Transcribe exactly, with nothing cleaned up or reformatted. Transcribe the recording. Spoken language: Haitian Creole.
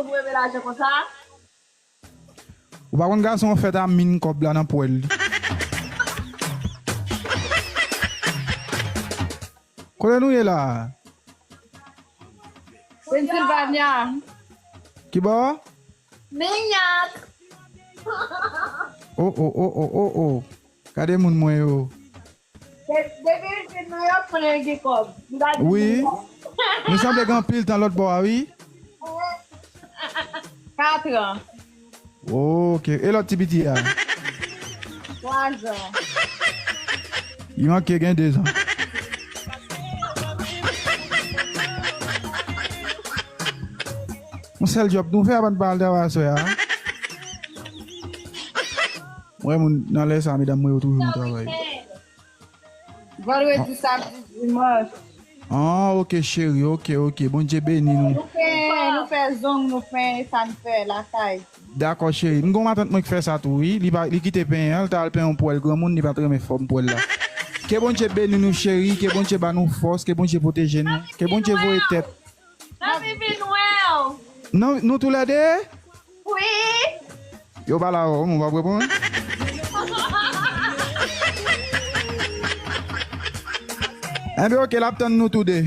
Ou dwe belaje konsa? Ou pa konn gason an fèt a min kòb la nan pwèl li. Kote nou ye la? Pennsylvania. Kibò? Minyak. Oh, oh, oh, oh, oh, oh. Gade moun mwen yo. Depi l vin New York, konnen l gen kòb. Wi. Nou sanble gen anpil tan lòt bò a, wi. Katran. Ok. E lòt ti piti a? Twazan. Li manke gen dezan. Yon sèl djòb nou fè avan n pa al travay aswè a. Mwen, moun nan lè sa, medam mwen yo toujou nan travay. Vandredi, samdi, dimanch. Ah, ok, cheri, ok, ok. Bondye beni nou. Nou fè, nou fè zong, nou fè sa n fè lakay. Dakò, cheri. M gon matant mwen ki fè sa tou, wi. Li pa, li kite penyen an, li ta al penyen yon pwèl granmoun, li pa t renmen fòm pwèl la. Ke Bondye beni nou, cheri. Ke Bondye ba nou fòs. Ke Bondye pwoteje nou. Ke Bondye voye tèt. Mami vin wè w. Non, nou toulède? Wi. Yo pale avè w, mwen p ap reponn. Enben, ok, l ap tann nou toude.